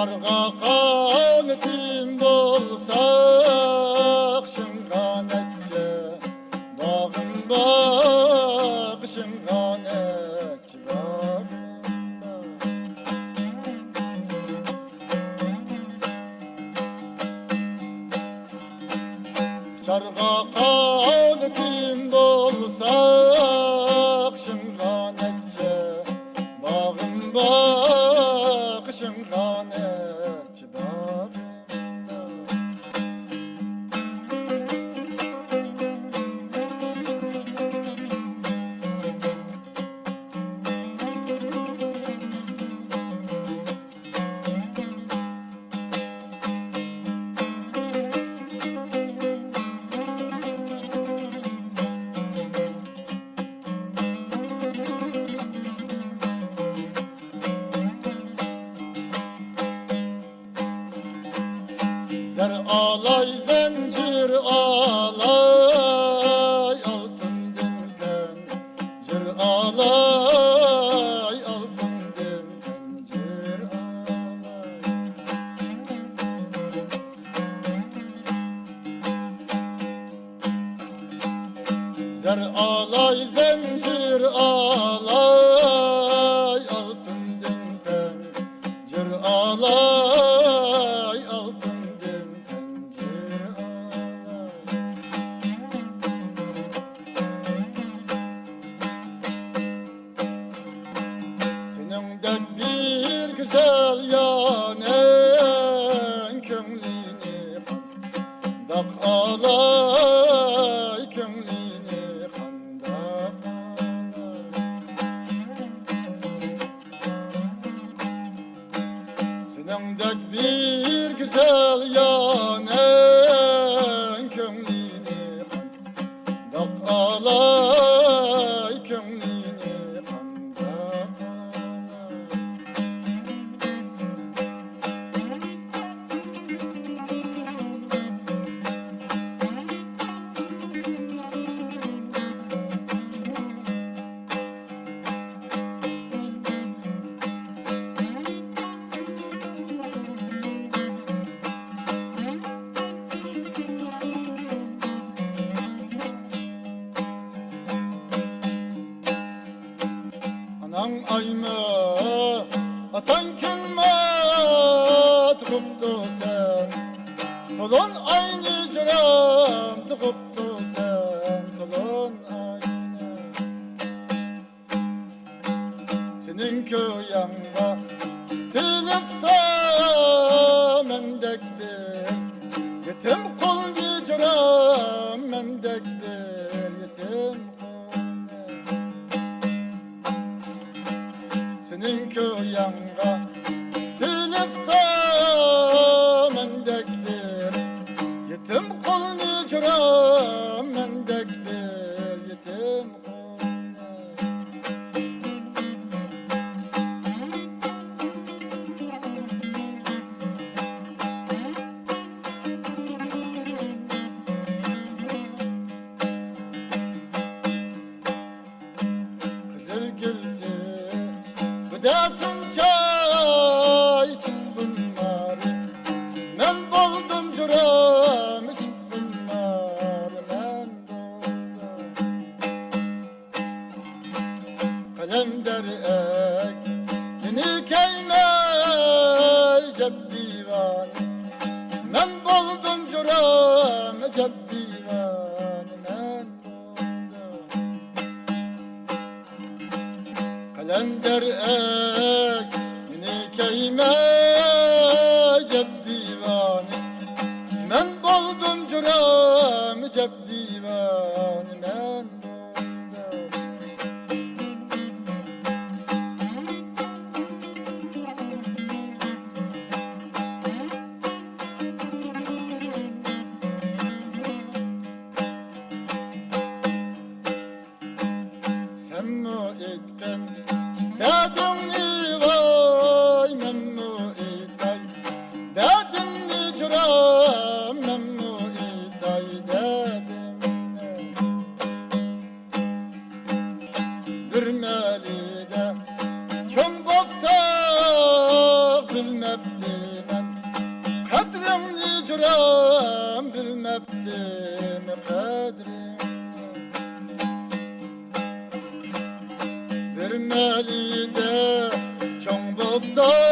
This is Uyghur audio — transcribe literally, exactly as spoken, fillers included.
قارغا قانىتىم بولسا، قېشىڭغا نەچچە باغىم بار، قېشىڭغا نەچچە باغىم بار. ئۇچارغا قانىتىم بولسا، قېشىڭغا نەچچە باغىم بار، قېشىڭغا نەچچە باغىم بار. زەر ئالاي، زەنجىر ئالاي، ئالتۇندىن پەنجىر ئالاي، ئالتۇندىن پەنجىر ئالاي. زەر ئالاي، زەنجىر ئالاي، ئالتۇندىن پەنجىر ئالاي، ئالتۇندىن پەنجىر ئالاي. سېنىڭدەك بىر گۈزەل يارنىڭ كۆڭلىنى قانداق ئالاي، كۆڭلىنى قانداق ئالاي؟ سېنىڭدەك بىر گۈزەل يارنىڭ كۆڭلىنى قانداق ئالاي، كۆڭلىنى قانداق ئالاي؟ ئاناڭ ئايمۇ، ئاتاڭ كۈنمۇ تۇغۇپتۇ سەن، تولۇن ئاينى جۇرام، تۇغۇپتۇ سەن، تولۇن ئاينى. سېنىڭ كۆيەڭگە سېلىپتا مەندەك بىر يېتىم قۇلنى جۇرام، مەندەك بىر يېتىم قۇلنى. سېنىڭ كۆيەڭگە سېلىپتا مەندەك بىر يېتىم قۇلنى جۇرام، مەندەك بىر يېتىم قىزىل گۈلدى بۇداسىنچا ئىچىپ خۇمار، مەن بولدۇم جۇرام ئىچىپ خۇمار، مەن بولدۇم. قەلەندەر ئەك، يەنى كەيمە ئەجەب دىۋانە. مەن بولدۇم جۇرام ئەجەب دىۋانە، مەن بولدۇم. قەلەندەر ئەك، يەنى كەيمە ئەجەب دىۋانە. مەن بولدۇم جۇرام ئەجەب دىۋانە، مەن سەنمۇ ئېيتقىن دەردىڭنى ۋاي، مەنمۇ ئېيتاي دەردىمنى جۇرام، مەنمۇ ئېيتاي دەردىمنى. بىر مەلىدە چوڭ بوپتا بىلمەپتۇ. ئايام بىلمەپتىمۇ قەدرىنى. بىر مەلىدە چوڭ بوپتۇ